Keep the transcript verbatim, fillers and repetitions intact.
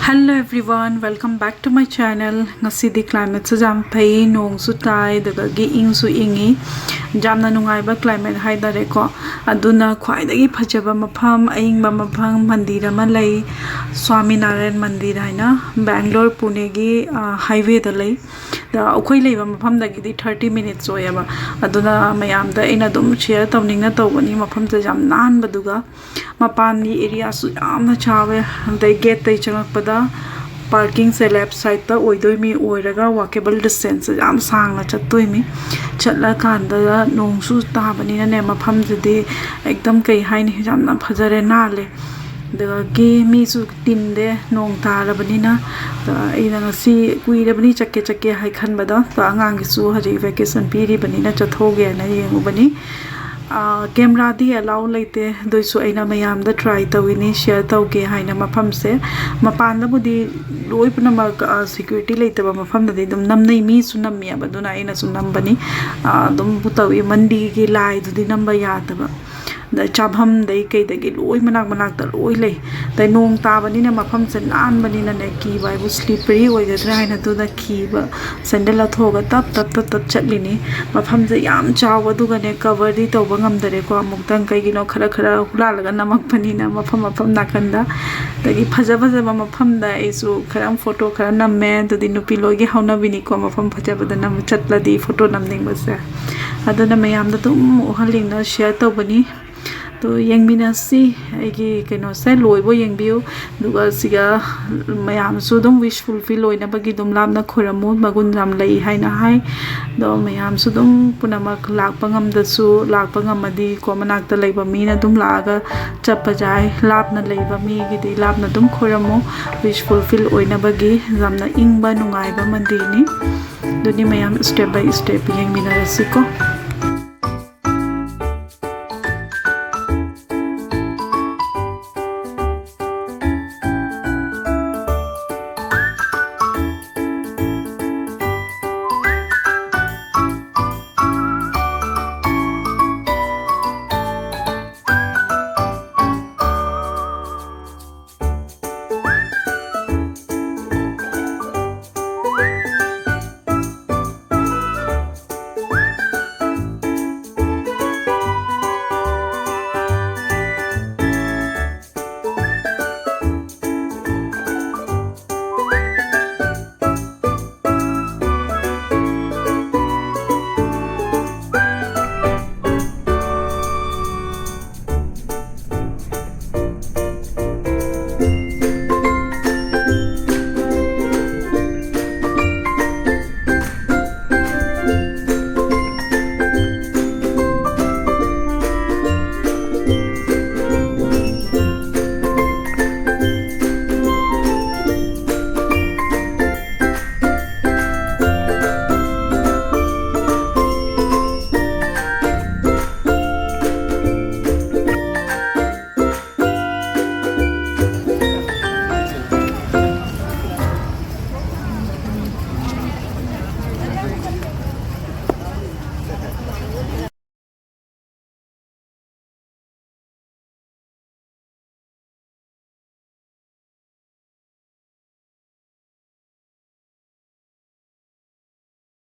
Hello everyone, welcome back to my channel. ꯉꯁꯤꯗꯤ climate ꯁꯨ ꯌꯥꯝ ꯐꯩ, ꯅꯣꯡꯁꯨ ꯇꯥꯏ, ꯑꯗꯨꯗꯒꯤ ꯏꯪꯁꯨ ꯏꯪꯉꯤ꯫ ꯌꯥꯝꯅ ꯅꯨꯡꯉꯥꯏꯕ climate ꯍꯥꯏꯇꯥꯔꯦꯀꯣ꯫ ꯑꯗꯨꯅ ꯈ꯭ꯋꯥꯏꯗꯒꯤ ꯐꯖꯕ ꯃꯐꯝ, ꯑꯏꯪꯕ ꯃꯐꯝ, ꯃꯟꯗꯤꯔ ꯑꯃ ꯂꯩ, ꯁ꯭ꯋꯥꯃꯤ ꯅꯥꯔꯥꯌꯟ ꯃꯟꯗꯤꯔ ꯍꯥꯏꯅ, ꯕꯦꯡꯒ꯭ꯂꯣꯔ ꯄꯨꯅꯦꯒꯤ, ꯑ, highway ꯗ ꯂꯩ꯫ ꯑꯗ ꯑꯩꯈꯣꯏ ꯂꯩꯕ ꯃꯐꯝꯗꯒꯤꯗꯤ thirty minutes ꯑꯣꯏꯌꯦꯕ꯫ ꯑꯗꯨꯅ ꯃꯌꯥꯝꯗ ꯑꯩꯅ ꯑꯗꯨꯝ share ꯇꯧꯅꯤꯡꯅ ꯇꯧꯕꯅꯤ, ꯃꯐꯝꯁꯦ ꯌꯥꯝ ꯅꯥꯟꯕꯗꯨꯒ꯫ ꯃꯄꯥꯟꯒꯤ area ꯁꯨ ꯌꯥꯝꯅ ꯆꯥꯎꯋꯦ꯫ ꯑꯗꯩ gate ꯇꯩ ꯆꯪꯉꯛꯄꯗ parking ꯁꯦ left side ꯇ ꯑꯣꯏꯗꯣꯏꯃꯤ, ꯑꯣꯏꯔꯒ walkable distance ꯌꯥꯝ ꯁꯥꯡꯅ ꯆꯠꯇꯣꯏꯃꯤ꯫ ꯆꯠꯂꯀꯥꯟꯗ ꯅꯣꯡꯁꯨ ꯇꯥꯕꯅꯤꯅꯅꯦ, ꯃꯐꯝꯁꯤꯗꯤ ꯑꯦꯛꯗꯝ ꯀꯩ ꯍꯥꯏꯅꯤ, ꯌꯥꯝꯅ ꯐꯖꯔꯦ, ꯅꯥꯜꯂꯦ꯫ ꯑꯗꯒꯤ ꯃꯤꯁꯨ ꯇꯤꯟꯗꯦ, ꯅꯣꯡ ꯇꯥꯔꯕꯅꯤꯅ꯫ ꯑꯗ ꯑꯩꯅ ꯉꯁꯤ ꯀꯨꯏꯔꯕꯅꯤ ꯆꯠꯀꯦ ꯆꯠꯀꯦ ꯍꯥꯏ ꯈꯟꯕꯗꯣ꯫ ꯑꯗ ꯑꯉꯥꯡꯒꯤꯁꯨ ꯍꯧꯖꯤꯛ vacation ꯄꯤꯔꯤꯕꯅꯤꯅ ꯆꯠꯊꯣꯛꯎꯒꯦꯅ ꯌꯦꯡꯉꯨꯕꯅꯤ꯫ ꯑꯥ, camera ꯗꯤ allow ꯂꯩꯇꯦ, ꯑꯗꯨꯏꯁꯨ ꯑꯩꯅ ꯃꯌꯥꯝꯗ try ꯇꯧꯏꯅꯤ, share ꯇꯧꯒꯦ ꯍꯥꯏꯅ ꯃꯐꯝꯁꯦ꯫ ꯃꯄꯥꯟꯗꯕꯨꯗꯤ ꯂꯣꯏ ꯄꯨꯝꯅꯃꯛ, ꯑꯥ, security ꯂꯩꯇꯕ ꯃꯐꯝꯗꯗꯤ ꯑꯗꯨꯝ ꯅꯝꯅꯩ, ꯃꯤꯁꯨ ꯅꯝꯃꯦꯕ, ꯑꯗꯨꯅ ꯑꯩꯅꯁꯨ ꯅꯝꯕꯅꯤ꯫ ꯑꯥ, ꯑꯗꯨꯝ ꯇꯧꯏ, ꯃꯟꯗꯤꯔꯒꯤ ꯂꯥꯏꯗꯨꯗꯤ ꯅꯝꯕ ꯌꯥꯗꯕ꯫ ꯑꯗ ꯆꯥꯐꯝꯗꯩ ꯀꯩꯗꯒꯤ ꯂꯣꯏ ꯃꯅꯥꯛ ꯃꯅꯥꯛꯇ ꯂꯣꯏ ꯂꯩ꯫ ꯑꯗꯩ ꯅꯣꯡ ꯇꯥꯕꯅꯤꯅ ꯃꯐꯝꯁꯦ ꯅꯥꯟꯕꯅꯤꯅꯅꯦ, ꯀꯤꯕ ꯍꯥꯏꯕꯨ slippery ꯑꯣꯏꯒꯗ꯭ꯔꯥ ꯍꯥꯏꯅ ꯑꯗꯨꯅ ꯀꯤꯕ꯫ Sandal ꯂꯧꯊꯣꯛꯑꯒ ꯇꯞ ꯇꯞ ꯇꯞ ꯇꯞ ꯆꯠꯂꯤꯅꯤ꯫ ꯃꯐꯝꯁꯦ ꯌꯥꯝ ꯆꯥꯎꯕ, ꯑꯗꯨꯒꯅꯦ cover ꯗꯤ ꯇꯧꯕ ꯉꯝꯗꯔꯦꯀꯣ ꯑꯃꯨꯛꯇꯪ, ꯀꯩꯒꯤꯅꯣ ꯈꯔ ꯈꯔ ꯍꯨꯔꯥꯜꯂꯒ ꯅꯝꯃꯛꯄꯅꯤꯅ ꯃꯐꯝ ꯃꯐꯝ ꯅꯥꯀꯟꯗ꯫ ꯑꯗꯒꯤ ꯐꯖ ꯐꯖꯕ ꯃꯐꯝꯗ ꯑꯩꯁꯨ ꯈꯔ photo ꯈꯔ ꯅꯝꯃꯦ꯫ ꯑꯗꯨꯗꯤ ꯅꯨꯄꯤ ꯂꯣꯏꯒꯤ ꯍꯧꯅꯕꯤꯅꯤꯀꯣ, ꯃꯐꯝ ꯐꯖꯕꯗ ꯅꯝ ꯆꯠꯂꯗꯤ photo ꯅꯝꯅꯤꯡꯕꯁꯦ꯫ ꯑꯗꯨꯅ ꯃꯌꯥꯝꯗ ꯑꯗꯨꯝ ꯎꯍꯜꯂꯤꯅ share ꯇꯧꯕꯅꯤ꯫ ꯑꯗꯣ ꯌꯦꯡꯃꯤꯟꯅꯁꯤ, ꯑꯩꯒꯤ ꯀꯩꯅꯣꯁꯦ ꯂꯣꯏꯕ ꯌꯦꯡꯕꯤꯌꯨ꯫ ꯑꯗꯨꯒ ꯁꯤꯒ ꯃꯌꯥꯝꯁꯨ ꯑꯗꯨꯝ wish fulfill ꯑꯣꯏꯅꯕꯒꯤ ꯑꯗꯨꯝ ꯂꯥꯞꯅ ꯈꯣꯏꯔꯝꯃꯨ, ꯃꯒꯨꯟ ꯌꯥꯝ ꯂꯩ ꯍꯥꯏꯅ ꯍꯥꯏ꯫ ꯑꯗꯣ ꯃꯌꯥꯝꯁꯨ ꯑꯗꯨꯝ ꯄꯨꯝꯅꯃꯛ ꯂꯥꯛꯄ ꯉꯝꯗꯁꯨ, ꯂꯥꯛꯄ ꯉꯝꯃꯗꯤ ꯀꯣ ꯃꯅꯥꯛꯇ ꯂꯩꯕ ꯃꯤꯅ ꯑꯗꯨꯝ ꯂꯥꯛꯑꯒ ꯆꯠꯄ ꯌꯥꯏ꯫ ꯂꯥꯞꯅ ꯂꯩꯕ ꯃꯤꯒꯤꯗꯤ ꯂꯥꯞꯅ ꯑꯗꯨꯝ ꯈꯣꯏꯔꯝꯃꯨ, wish fulfill ꯑꯣꯏꯅꯕꯒꯤ꯫ ꯌꯥꯝꯅ ꯏꯪꯕ ꯅꯨꯡꯉꯥꯏꯕ ꯃꯟꯗꯤꯔꯅꯤ꯫ ꯑꯗꯨꯗꯤ ꯃꯌꯥꯝ step by step ꯌꯦꯡꯃꯤꯟꯅꯔꯁꯤꯀꯣ꯫